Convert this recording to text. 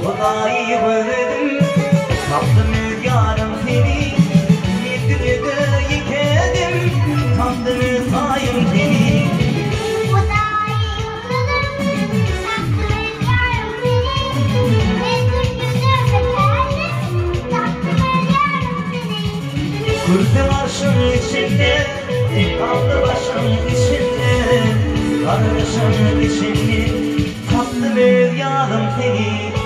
Hudaýy gözledim, tapdym öz ýarym seni. Men dünýede ýekedim, tapdym öz taýym seni. Hudaýy gözledim, tapdym öz ýarym seni. Men dünýede beterdim, tapdym öz ýarym seni. Kürsi arşyň içinde, Aldy başyň içinde, Gargyşyň içinde, Tapdym öz ýarym seni.